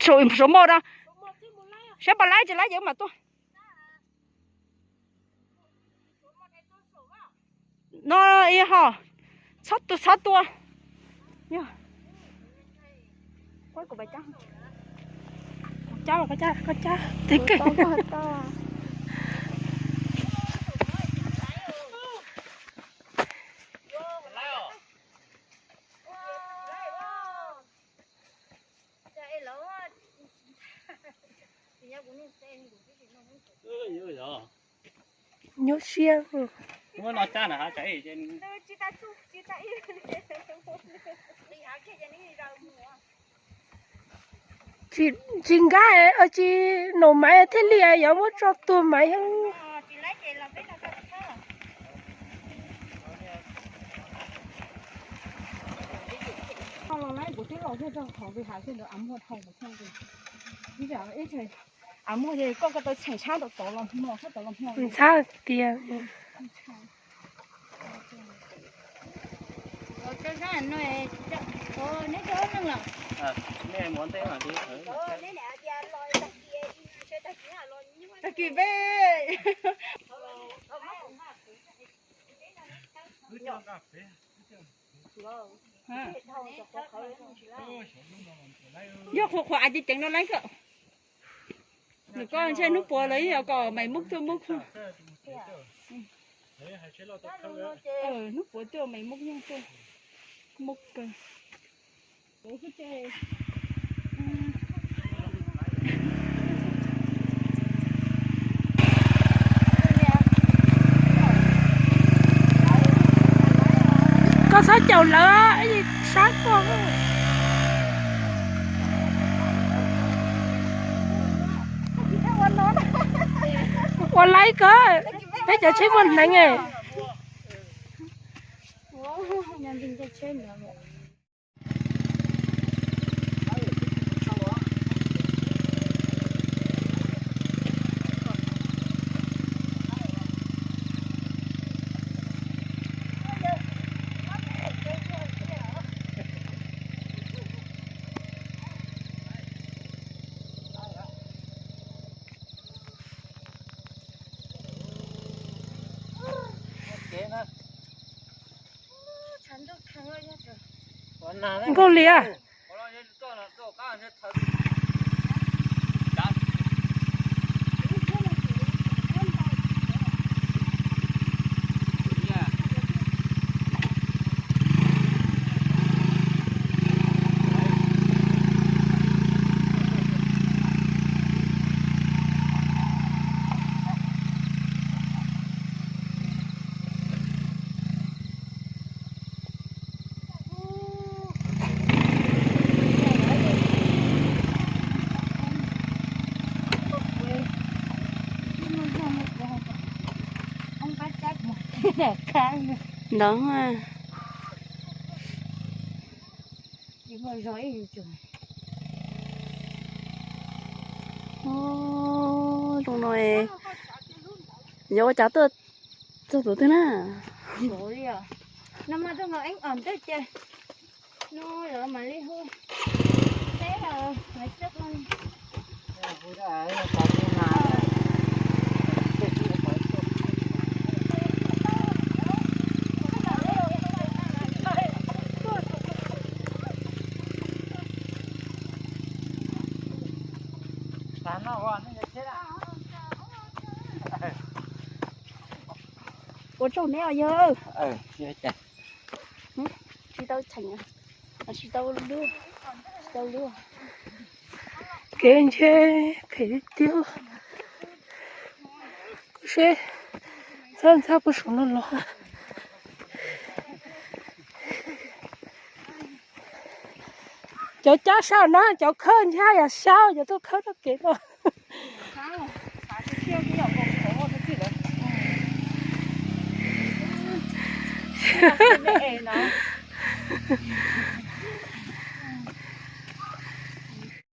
Suav mos no, saib puas laib, tsis laib ces mam tuaj. No ho, txhob tua, txhob tua. Koj cab, koj cab, koj cab. Nyuaj siab. Tsis nkag, tsis num maiv thiaj li yuav muab tso tuag maiv. Ntxhab tiag. Tag kis peb, yog qhuav qhuav av ceev ceev no lawm kawm. Nws koj ntshe hnub puav lawv yog kom maiv muj tuaj muab khuj. Hnub puav tuaj maiv muj yeej tuaj muab kawg. Koj txhob caum lawv, sab koj. Ua laib koj, peb cov tsheb muaj hneev. Nkauj Liam. Ntawd. Zoo no, yuav ua cas tuaj txog tus twg na? Ua tsaug neb os yawg. Tsis tau cheem, tsis tau lub, tsis tau lub. Kev ntshe phem tiag tiag. Kuv seb, ntxhab ntxhab puag saum no los. Cov cab sab no, cov khawb ntshab yam sab, cov tuaj khawb txoj kev no.